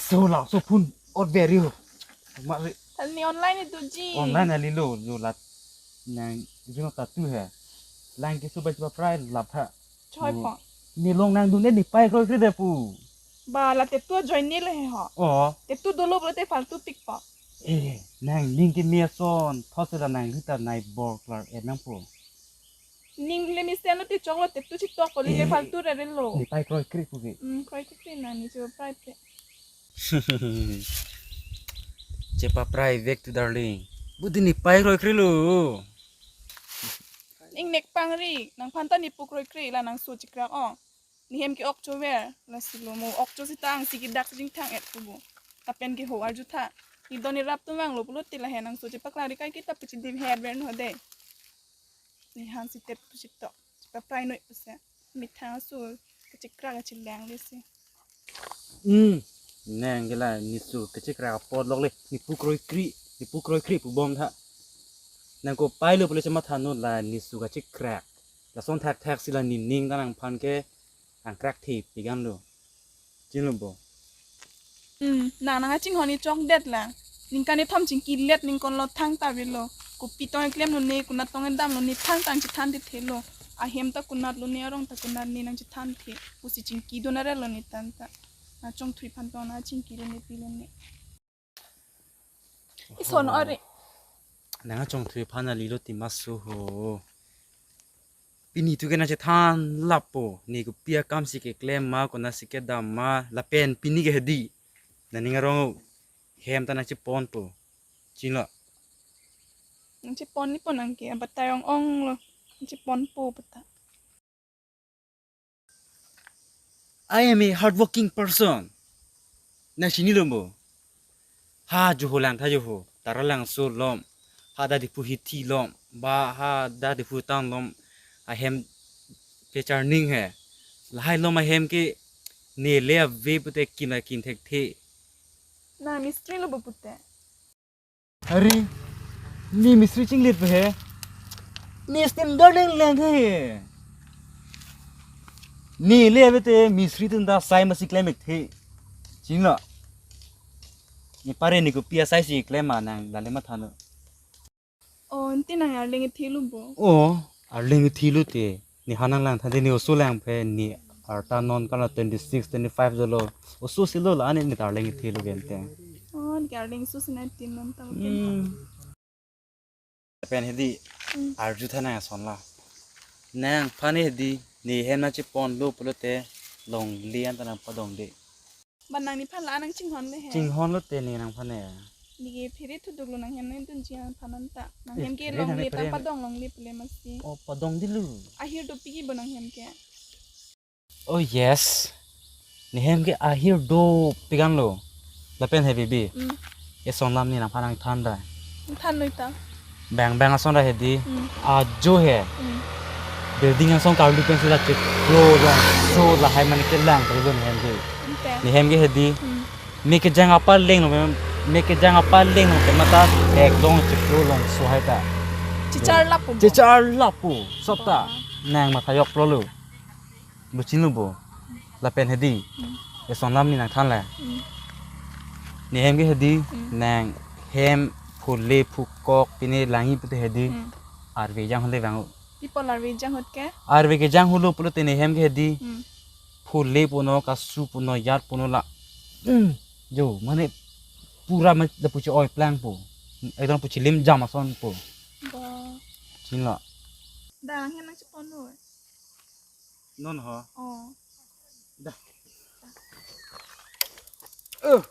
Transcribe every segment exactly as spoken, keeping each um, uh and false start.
So la so phun ot very ho. Mari. Tal ni online itu ji. Online alilo jo lat nang jino tatu he. Lang ke so ba ba prai lap ha. Choi po. Ne long nangdun ne ne pai kroikre de pu. Ba la te tu join ne le he ho. Oh. Te tu dolo bro te faltu pik po. Eh, nangning ke me ason thos la nang lita nai bor klar e nang po. Ning le mesen lo te choklo te tu chitok ko le faltu re re lo. Ne pai kroikre pu ke. Hmm, kroikre na ne cho prai pe. Chepa prai vek tu darling. Budi ne pai kroikre lo. Ning nek pangri, nangphan ta ne pu kroikre la nang so chikrak ong. Ne hem ke ok chover, lasi lo mo ok cho sitang si ke dak jingthang et pu bo. Lapen ke ho arju tha. Ne don ne rap tum vanglo pulote la he nang so chepaklangri kai ke ta pu chidip her ver no de. Ne han si tet pu chitok. Chepa prai noi pu se. Methang so kachikrak kachileng le si. Hmm. Nang ke la ne so kachikrak apot lok le. Ne pu kroikre, ne pu kroikre pu bom tha. Nang ko pai lo pule chematha no la ne so kachikrak. Lason thakthak si la ne ning ta nangphan ke angkrak the pigan lo. Chinilo bo. Hmm, nang nang achinghon ne chokdet la. Ningkan ne thom chingki let ning kon lo thang ta velo. Kopi tong eklem lo ne, konat tong edam lo ne, thang tang chithan te the lo. Ahem ta konat lo ne, arong ta konat ne nang chithan the. Pusi chingki do na re lo ne tan ta. Na chongthui phan tong na chingki lo ne pi lo ne. Ison ore. Nang chongthui phan alilo ti maso ho. Pini tu ke nang chethan lapo. Ne kopi akam si keklem ma, konat si kedam ma, lapen pini ke hedi. Nang ning arong hem ta nang chepon po. Chinilo. Nang chepon ni po nang ke, abatai ong ong lo. Nang chepon po bata. I am a hardworking person. Nang chinilo bo. Ha juho lang tha juho. Taralangso lom. Ha Diphu hithi lom. Ba ha Diphu town lom. Ahem pecharning he. Lahai lom ahem ke ne le ave pute kin la kin thekthe. Na mistri lo bo pute. Hari, ne mistri chinglit pe he. Ne standard leng leng he. Ne le ave te mistri tun ta sai masi klem ek the. Chinilo. Ne pare ne kopi asai si klem ma nang lale matha no. Oh, enti nang arleng ethi lo bo. Oh, arleng ethi lo te. Ne ha nang lang tha de ne oso lang phe ne arta non kala twenty six, twenty five dolo. Oso si lo la ne ne arleng ethi lo gente. Oh, ne arleng so si nineteen non ta mungkin. Hmm. Pen hedi. Hmm. Arju tha nang ason la. Nangphan hedi ne hem nang chepon lo pulote longle an ta nang padong de. Ba nang nephan la nang chinghon le he. Chinghon lo te ne nangphan he. Ne ke phere thuduk lo nang hem nangdunji aphan anta. Nang hem ke longle ta padong longle pule masi. Oh, padong di lo. Ahir dopik ke bo nang hem ke. Oh yes. Ne hem ke ahir dopik an lo. Lapen he baby. Hmm. Eson lam ne nangphan nangthan da. Than noi ta. Bang bang ason ra hedi. Hmm. Ajo he. Hmm. Building ason karlu pen sila chiklo longso lahai mane kelang kali ne hem ke. Ante. Ne hem ke hedi. Hmm. Me kejang apar leng lo, me kejang apar leng lo, mata ekdom chiklo longso hai ta. Chichar lapu. Chichar lapu. Sop ta. Ba. Nang matha yok pro lo. Bo chinilo bo. Lapen hedi. Hmm. Eson lam ne nangthan la. Hmm. Ne hem ke hedi. Hmm. Nang hem phule phukok pine langji pute hedi. Hmm. Arve jang hole vang. People arve jang hot ke? Arve kejang holo pulote ne hem ke hedi. Hmm. Phule puno, kasu puno, yat puno la. Hmm. Jo, mane pura ma lapu che-oi plang po. Ekdom lapu che lim jam ason po. Ba. Chinilo. Da, nang hem nang chepon lo. Non ho. Oh. Da. Uh.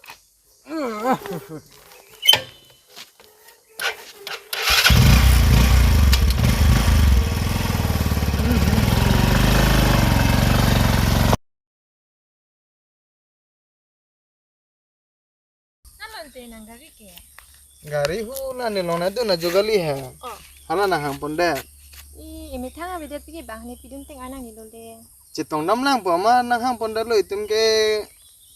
Nang non te nang gari ke? Gari hu na ne long na do na jo gari he. Oh. Hala nang hang pon de. I, emethang avedet pi ke bang ne pidun teng anang ni lo le. Chetong dam lang po ma nang hang pon de lo itum ke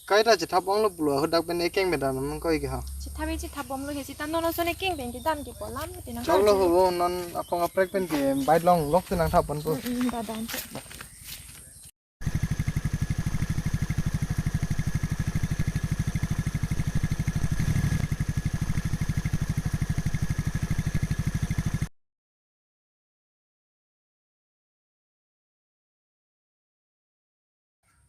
kaita chethap ong lo pulo hadak pen ekeng bedam nang koi ke ha. Chethap e chethap bom lo he sita non ason ekeng pen kedam ke po lam te nang. Choklo ho non apong aprek pen ke bike long lok te nang thap pon po. Mm, mm, da dan te.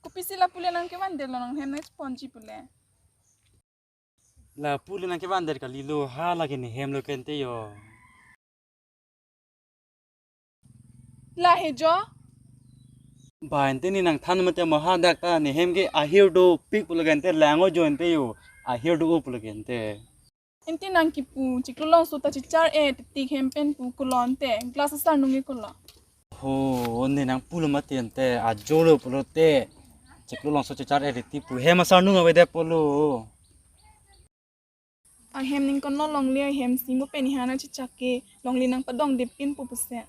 Kopisi lapu le nangkevandetlo, nanghem nangponji pule. Lapu le nangkevandetlo kalilo, ha lake nehem lo ke ante jo. La he jo? Ba ante ne nangthan mate mo hadak ta nehem ke ahir dopik pulo ke ante, lang-o jo ante jo. Ahir do-o pulo ke ante. Ante nangkipu, Chiklo Longso ta chechar-e, titik hem pen pu, kolo ante, glass asarnung ke kolo. Ho, ne nangpulo mati ante, ajolo pulote, Chiklo Longso chechar-e titik pu, hem asarnung avedet pulo. Ahem ningkan lo longle ahem si mo pen iha nangchechak ke, longle nangpadongde pin pu pusi.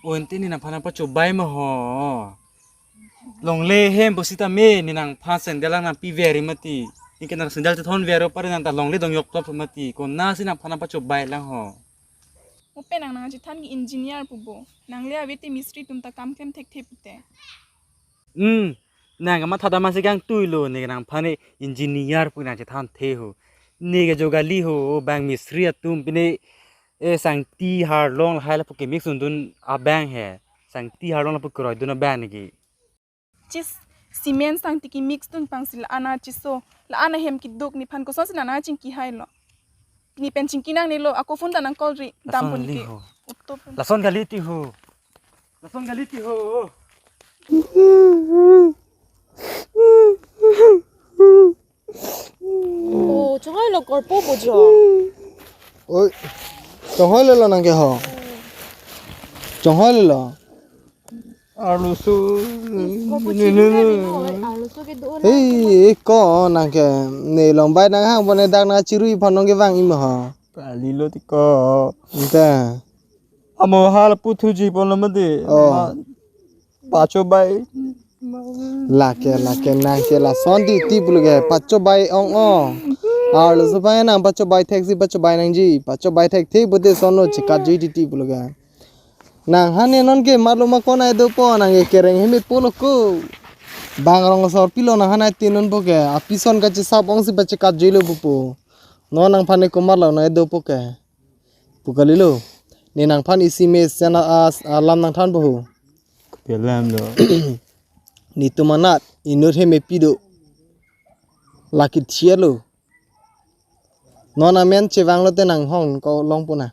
O ante ne nangphan nangpachobai ma ho. Longle hem pusitame ne nangphan sandal lang nangpiver mati. Neke nang sandal chethonver-o pare nang ta longle dong joktok mati. Konatsi nangphan nangpachobai lang ho. Mo pen nang nangchethan ke engineer pu bo. Nang le ave te mistri atum ta kam klem thekthe pute. Hmm. Nang kamatha damsi kangtuilo, ne nangphan ne engineer pu nangchethan the ho. Neke jo kali ho, bang mistri atum pine, e, sangti harlong lahai lapu kemix dundun abang he. Sangti harlong lapu kroidun abang neke. Chis, cement sangti kemix dun pangsi la-an achiso, la-an ahem keduk, nephan kosonsi nang nangchingki hailo. Ne pen chingki nangnelo, ako phone ta nang call ri, dam lason phone kali ke ho. Utto phone. Lason kali ti ho. Lason kali ti ho. Oh, chonghoi lo korpo bojo. Oi, chonghoi lelo nangke ho. Chonghoi lelo. Arloso. Korpo chini na ri no, arloso kedo na. Ei, ei, ko nangke ne longbai nanghang pon ne dak nangchirui aphan nangkevang-i ma ho. Kalilo ti ko. Ante. Amo ha lapu thuji ponlo mati. Oh. Ma, pachobai. Lake, lake, nangke lason titi pulo ke, pachobai ong-ong. Arloso aphan nang pachobai theksi pachobai nangji, pachobai thekthe pute sonlo chekatji titi pulo ke. Nanghan ne nonke matlo ma konat dopo, nangke kereng heme pulo ko. Bang rong asor pilo nanghan ne ti nonpo ke, apison kachesap ongsi pachekatjilo pupo. Non nangphan ne komatlo nat dopo ke. Pu kalilo. Ne nangphan isi mesen a, a, alam nangthanpo ho. Kopi alam lo. Netum anat inut heme pido. Lake thielo. Non amen chevanglo te nanghong ko longpo na.